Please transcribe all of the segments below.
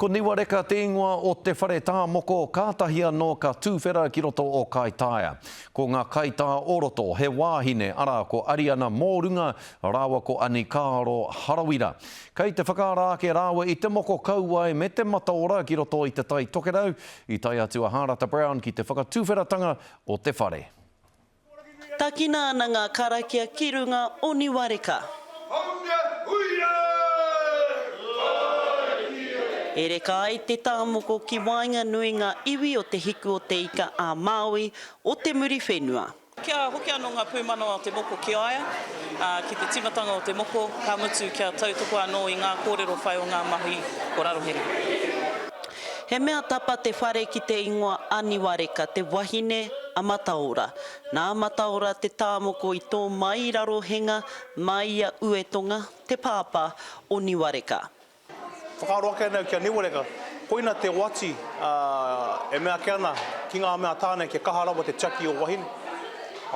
Ko Niwareka te ingoa o te whare tā moko kātahi anō ka tūwhera ki roto o Kaitaia. Ko ngā kaitā o roto, he wāhine, arā, ko Ariana Mōrunga rāua ko Ani Kaaro Harawira. Kei te whakaara ake rāua i te moko kauae me te mataora ki roto i Te Tai Tokerau, i tae atu a Hārata Brown ki te whakatuwheratanga o te whare. Takina ana ngā karakia ki runga o Niwareka. E reka ai te tāmoko ki waenganui ngā iwi o Te Hiku o Te Ika a Māui o te Muriwhenua. Kia hoki anō ngā pūmanawa o te moko ki a ia, ā, ki te tīmatanga o te moko, ka mutu kia tautoko anō i ngā kōrero whai o ngā mahi o Rarohenga. He mea tapa te whare ki te ingoa a Niwareka, te wahine a Mataora. Nā Mataora te tāmoko i tō mai i Rarohenga mai i a Uetonga, te pāpā o Niwareka. Whakaaro ake ana au ki a Niwareka, koina te oati e mea ake ana ki ngā mea tāne kia kaha rawa te tiaki o wahine,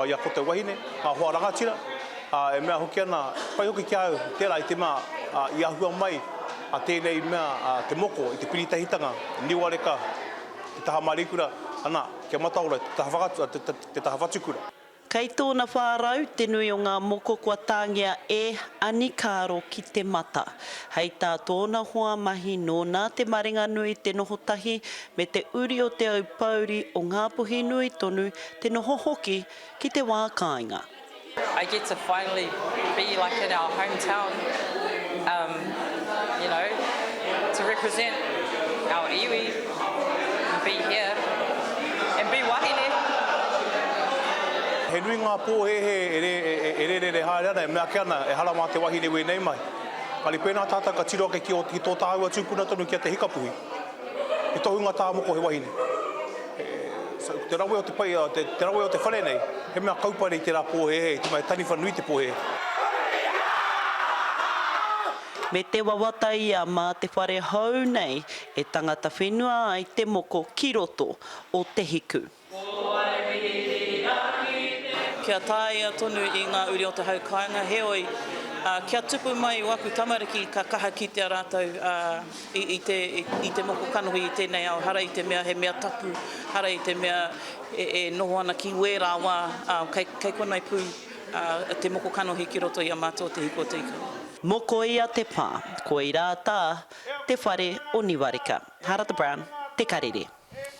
i a koutou wahine, ngā hoa rangatira, e mea hoki ana, pai hoki ki a au tērā i te mea i ahua mai a tēnei mea a te moko i te piritahitanga, Niwareka, te taha Mareikura, ana, kia mataora, te taha whakatu, te, te, te taha whatukura. Kei tōna 400 te nui o ngā moko kua tāngia e Ani Kaaro ki te mata. Hei tā tōna hoa mahi nōna te maringanui te noho tahi me te uri o Te Aupōuri o Ngāpuhi nui tonu te noho hoki ki te wā kāinga. I get to finally be like in our hometown um you know to represent our iwi and be here and be wahine. He nui ngā pōhēhē e rērere haere ana, e mea ake ana, ehara mā te wahine wēnei mahi. Engari pēnā tātou ka tiro ake ki tō tāua tūpuna tonu ki a Te Hikapuhi, he tohunga tā moko he wahine. So, te rawe o te pai, te, te rawe o te whare nei, he mea kaupare i tērā pōhēhē, i te mea he taniwha nui te pōhēhē. Me te wawata ia mā te whare hou nei e tangata whenua ai te moko ki roto o Te Hiku. Kia tāia tonu i ngā uri o te hau kāinga, heoi, kia tupu mai waku tamariki ka kaha kitea rātou i te, i te moko kanohi i tēnei ao, hara i te mea he mea tapu, hara i te mea e noho ana ki wērā wā, kei, kei konei pū te moko kanohi ki roto i a mātou o Te Hiku o Te Ika. Mokoia te pā, koirā tā te whare o Niwareka. Harata Brown, Te Karere.